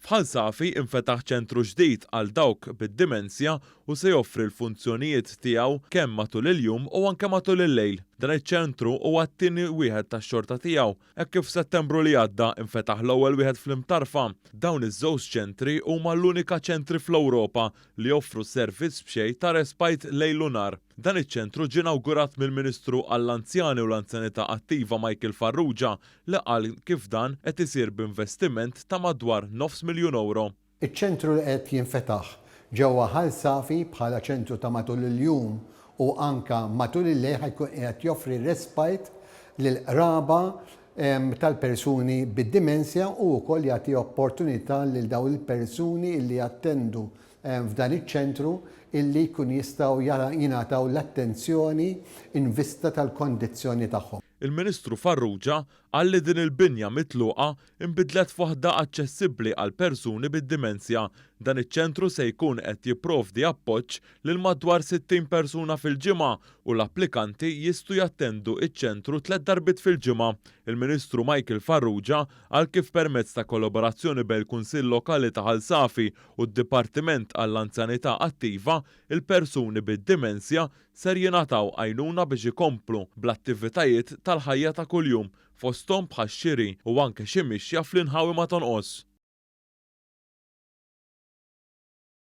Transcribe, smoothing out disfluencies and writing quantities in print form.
F'Ħal Safi infetaħ ċentru ġdid għal dawk bid-dimensja u se joffri l-funzjonijiet tiegħu kemm matul il-jum u anke matul il-lejl. Dan iċ-ċentru huwa t-tieni wieħed tax-xorta tiegħu hekk kif f'Settembru li għadda infetaħ l-ewwel wieħed fl-Imtarfa. Dawn iż-żewġ ċentri huma l-unika ċentri fl-Ewropa li joffru servizz b'xejn ta' respite lejl u nhar. Dan iċ-ċentru ġie inawgurat mill-Ministru għall-Anzjani u l-Anzjanità Attiva Michael Farrugia li qal kif dan qed isir b'investiment ta' madwar nofs miljun ewro. Iċ-ċentru li qed jinfetaħ ġewwa Ħal Safi bħala ċentru ta' matul il-jum u anke matul il-lejl ħa jkun qiegħed joffri respite lill-qraba tal-persuni bid-dimensja u wkoll jagħti opportunità lil dawn il-persuni li jattendu f'dan iċ-ċentru illi jkunu jistgħu jingħataw l-attenzjoni in vista tal-kondizzjoni tagħhom. Il-Ministru Farrugia qal li din il-binja mitluqa nbidlet f'waħda aċċessibbli għal persuni bid-dimensja. Dan iċ-ċentru se jkun qed jipprovdi appoġġ lil madwar 60 persuna fil-ġimgħa u l-applikanti jistgħu jattendu ċ-ċentru tlett darbiet fil-ġimgħa. Il-Ministru Michael Farrugia qal kif permezz ta' kollaborazzjoni bejn il-Kunsill Lokali ta' Ħal Safi u d-Dipartiment għall-Anzjanità Attiva, il-persuni bid-dimensja ser jingħataw għajnuna biex ikomplu bl-attivitajiet tal-ħajja ta' kuljum, fosthom bħax-xiri u anke xi mixja fl-inħawi ma tonqos.